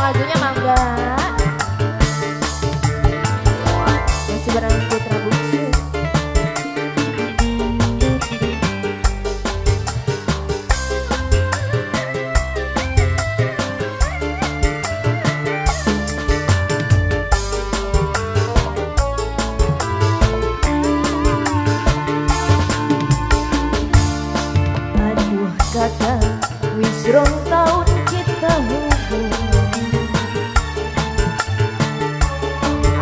lagunya mangga. Masih bareng Putra Bungsu. Aduh kakak, wis rong taun kita hubungan.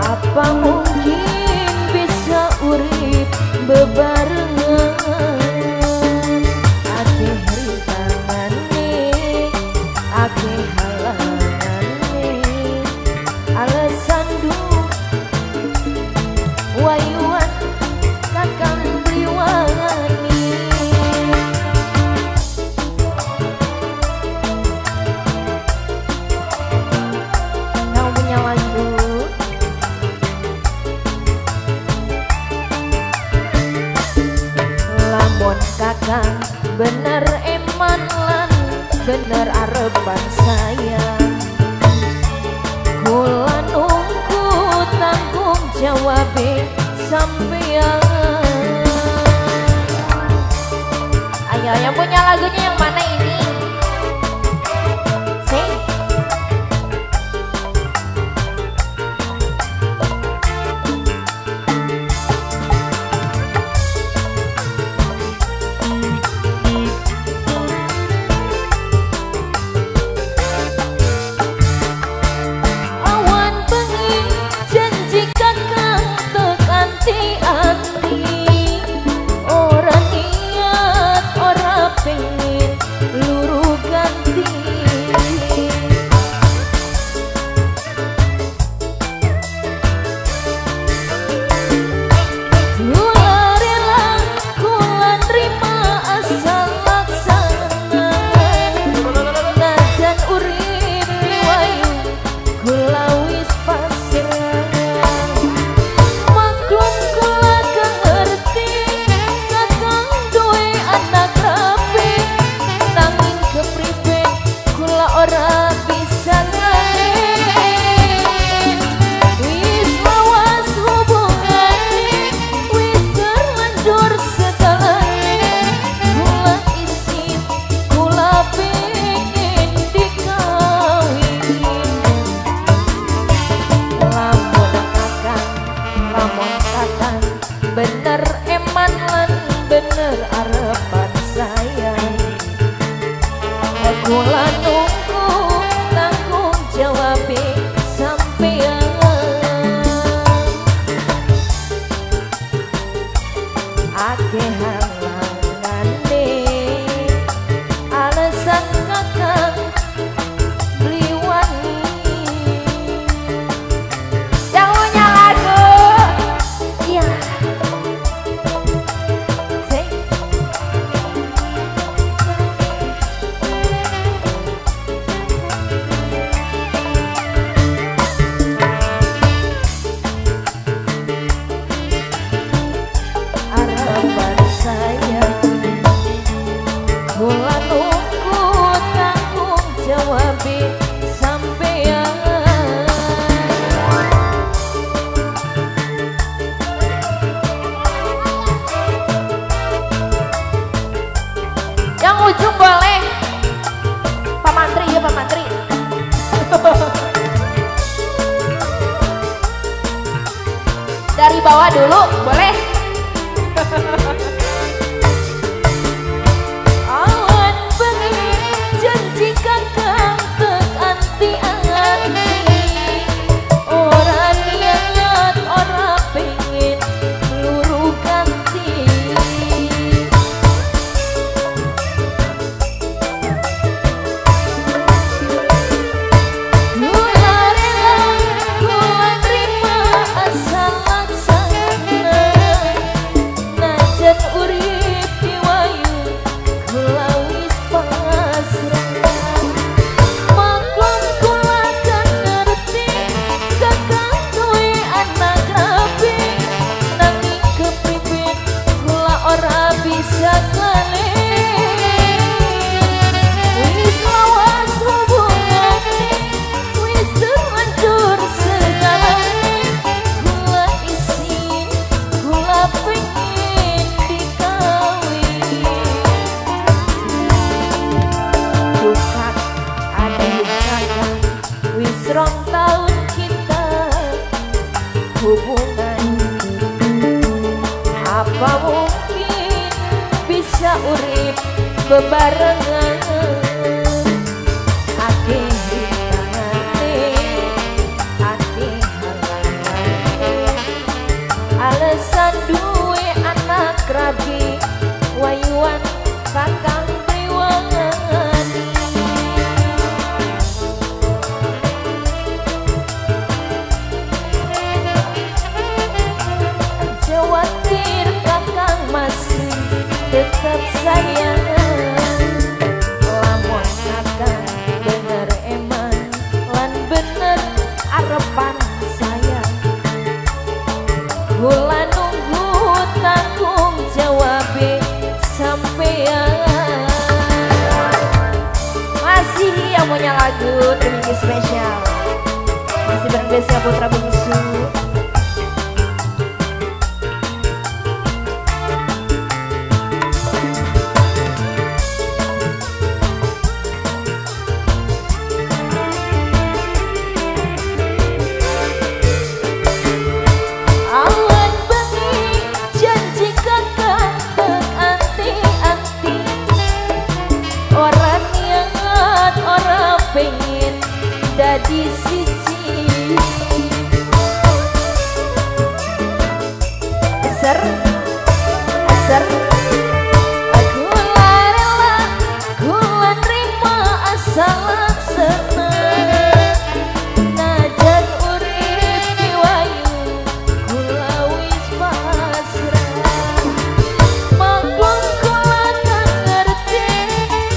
Apa mungkin bisa urip bebarengan? Akeh rintangane, akeh halangane, alasan duh wayuan kakang bliwani. Kamu punya lagu lamun kakang bener eman lan bener arepan sayang, kula nunggu tanggung jawabe sampeyan. Ayo yang punya lagunya yang mana ini? Sing. Awan bengi janji kakang tek anti-anti, ora niat ora pengen luru ganti. Kula rela kula nerima asal laksana, najan urip piwayu kula wis pasrah. Maklum kula gak ngerti kakang duwe anak rapi, nanging kepribe kula ora bisa ngalen. Wis lawas hubungane, wis terlanjur segalane, kula isin kula pengen dikawin. Lamun kakang bener eman lan bener arepan sayang, kula nunggu tanggung jawabe sampeyan. Akeh halangane, alasan kakang beli wani. Yang punya lagu, iya. Sing. Harapan sayang, kula nunggu tanggung jawabe sampeyan. Yang ujung boleh, Pak Mantri ya Pak Mantri. Dari bawah dulu boleh. Awan bengi janji kakang tek anti-anti, ora niat ora pengen luru ganti. Kula rela kula terima asal laksana, najan Apa mungkin bisa urip bebarengan? Akeh rintangan, akeh halangan, alasan duwe anak rabi wayuan kakang priwani. Khawatir kakang masih tetap sayang. Lamun kakang bener eman lan bener arepan sayang. Kula nunggu tanggung jawabe sampean. Masih yang punya lagu terminggu spesial, masih bareng Besa Putra Bungsu. Dadi siji eser eser, aku rela kula nrimo asal seneng. Najan urip diwayu kula wis pasrah. Maklum kula kang ngerti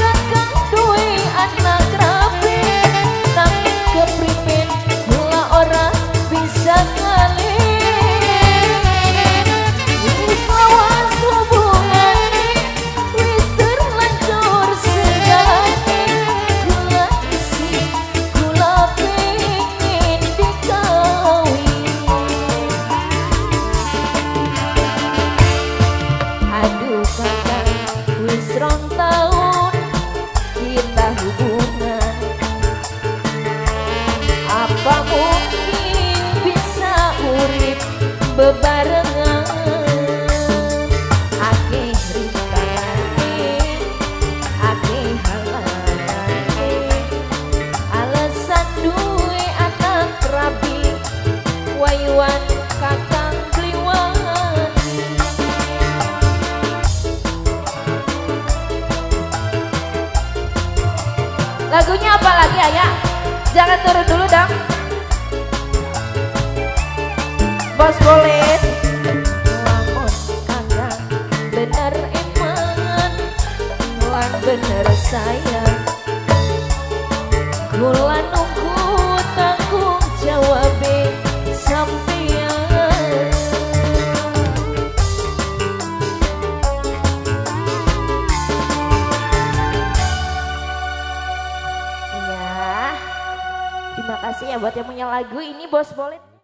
kakang duwe anak rapi, tapi keprimen kula ora bisa ngalih. Wis lawas hubungane, wis terlanjur segalane, kula isi kula pengin dikawin. Aduh kakang wis 2 tahun kita hubungan, apa mungkin bisa urip bebarengan? Akeh rintangane, akeh halangane, alasan duwe anak rabi wayuan kakang kliwani. Lagunya apa lagi ayah? Jangan turun dulu dong. Bos boleh. Lamun kakang bener eman lan bener sayang, kula nunggu tanggung jawabe sampean. Iya, terima kasih ya buat yang punya lagu ini Bos Bolet.